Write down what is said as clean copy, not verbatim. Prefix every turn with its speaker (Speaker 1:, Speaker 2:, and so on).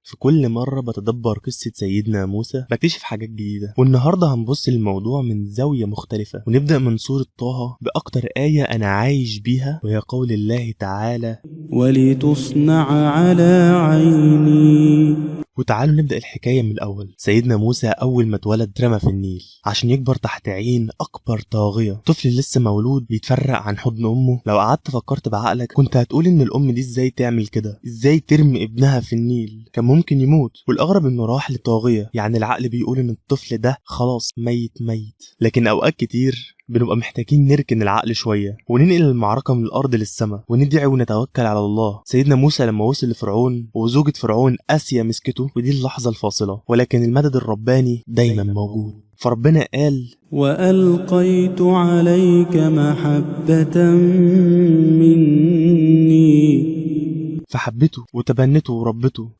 Speaker 1: في كل مرة بتدبر قصة سيدنا موسى بكتشف حاجات جديدة، والنهاردة هنبص للموضوع من زاوية مختلفة، ونبدأ من سورة طه بأكتر آية أنا عايش بيها، وهي قول الله تعالى:
Speaker 2: ولتصنع على عيني.
Speaker 1: وتعالوا نبدأ الحكاية من الأول. سيدنا موسى أول ما اتولد اترمى في النيل عشان يكبر تحت عين أكبر طاغية. طفل لسه مولود بيتفرق عن حضن أمه. لو قعدت فكرت بعقلك كنت هتقول إن الأم دي إزاي تعمل كده، إزاي ترمي ابنها في النيل، كان ممكن يموت. والأغرب إنه راح لطاغية، يعني العقل بيقول إن الطفل ده خلاص ميت ميت. لكن أوقات كتير بنبقى محتاجين نركن العقل شوية وننقل المعركة من الأرض للسماء وندعي ونتوكل على الله. سيدنا موسى لما وصل لفرعون وزوجة فرعون آسيا مسكته، ودي اللحظة الفاصلة، ولكن المدد الرباني دايما موجود. فربنا قال:
Speaker 2: وألقيت عليك محبة مني.
Speaker 1: فحبته وتبنته وربته.